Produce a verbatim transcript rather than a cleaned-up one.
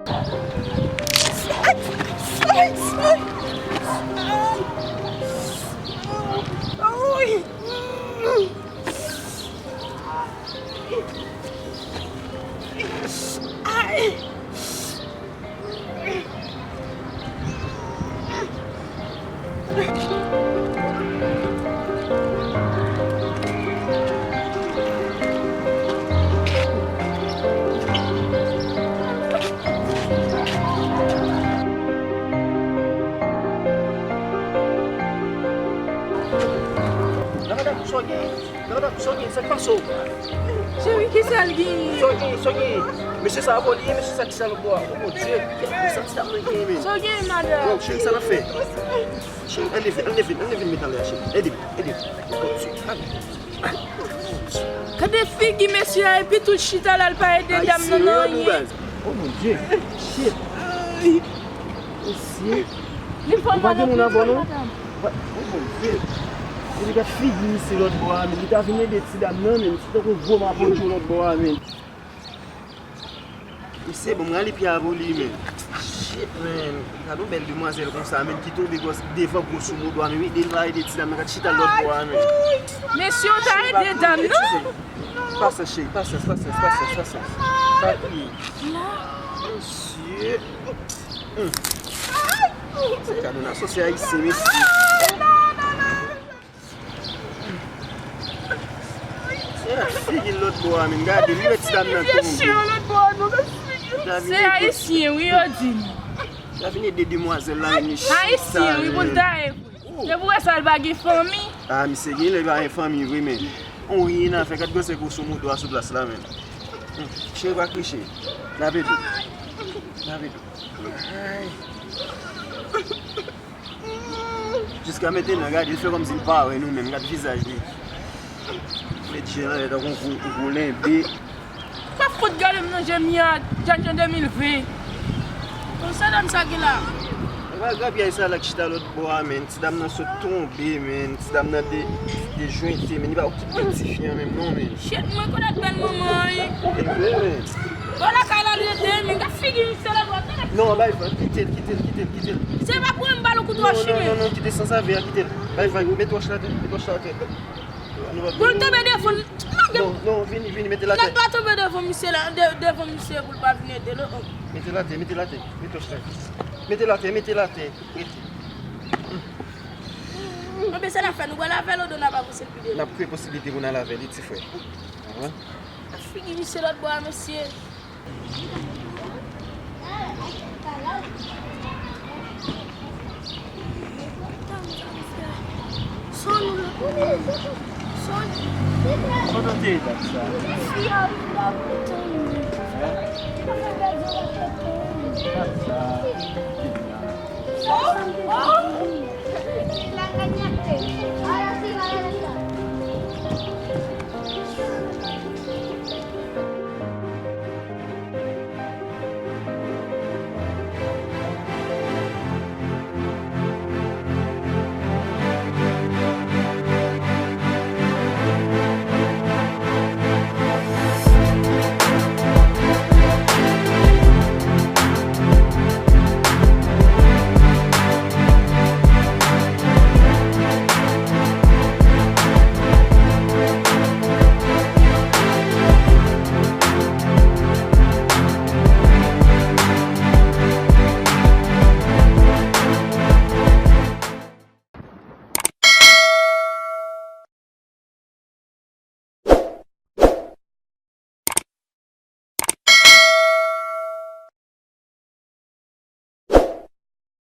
Ay, ay, ay, ay. Ay. Ay. Nan madanm, sa w gen? Nan madanm, sa w gen? Sa k pase w? Cheri, kisa l genyen? Sa w gen? Sa w gen? Mesye sa a vòlè, mesye sa ki sa lòt bò a. Oh mon Dieu, kisa ti dam nan genyen, men? Sa w gen, madanm? Bon, cheri, sa n ap fè? Cheri, ann leve, ann leve, ann leve, met anlè a, cheri. Ede m, ede m. Oh mon Dieu, ale. Gade figi mesye a, epi tou l chita la, l pa ede dam nan nan anyen. Oh mon Dieu, shit. Mesye. Ou pa gen moun avè w, non? Ou pa, oh mon Dieu. Epi gad figi misye lòt bò a, men li ta vin ede ti dam nan, men se tankou gwo mapotcho lòt bò a, men. Mesye, ban m rale pye a pou li, men. Shit, men. Gade yon bèl demwazèl konsa, men, ki tonbe gwòs devan gwoso modo a, men, wi, li pa ede ti dam nan, gad chita lòt bò a, men. Mesye, w ta ede dam nan? Pasyans, cheri, pasyans, pasyans, pasyans, pasyans. Pa kriye. Mesye. Hmm. Se gade yon asosyasyon ayisyen, mesye. Se figi lòt bò a, men gade, li wè ti dam nan tonbe. Se ayisyen, wi, yo di. Li ta vin ede demwazèl la, men li chita. Ayisyen, wi, pou l ta ye vre. Se pou wè sa l pa gen fanmi. Ah, misye gen lè pa gen fanmi vre, men. On yen nan fè, gad gwo se gwo sou moto a sou plas la, men. Hmm, cheri pa kriye. Lave dlo. Lave dlo. Ay. Jiska mentnan, gade, li fè kòmsi li pa wè nou menm. Gad vizaj li. Met je l anlè tankou yon gwo, yon gwo lenbe. Pa fout gade m nan je m ya, jan jan de mil ven. Bon, sa dam sa ki la. Gad grapyay sa la k chita lòt bò a, men. Ti dam nan sot tonbe, men. Ti dam nan de, dejwente, men. Li pa okipe ti fi an menm, non, men. Shit, mwen konnen bèl manman an, wi. E vre, men. Bon, lakay la, li rete, men. Gad figi misye lòt bò a. Non, bay, kite l, kite l, kite l, kite l. Se pa pou mwen ba l yon kout wòch, non, non, non, kite sansave a, kite l. Bay vag, met wòch la atè, met wòch la atè. Pou l tonbe devan l. Non, non, vini, vini, mete l atè. Nèg la tonbe devan misye la, de-, devan misye pou l pa vin ede l, oh. Mete l atè, mete l atè, met wòch la. Mete l atè, mete l atè, rete. Anben se n ap fè, nou pral lave l, oubyen n ap avanse l pi devan? N ap kreye posiblite pou n al lave l, wi, ti frè. Ahan. Figi misye lòt bò a, mesye. Kote w te ye dat sa? Hein? Dat sa.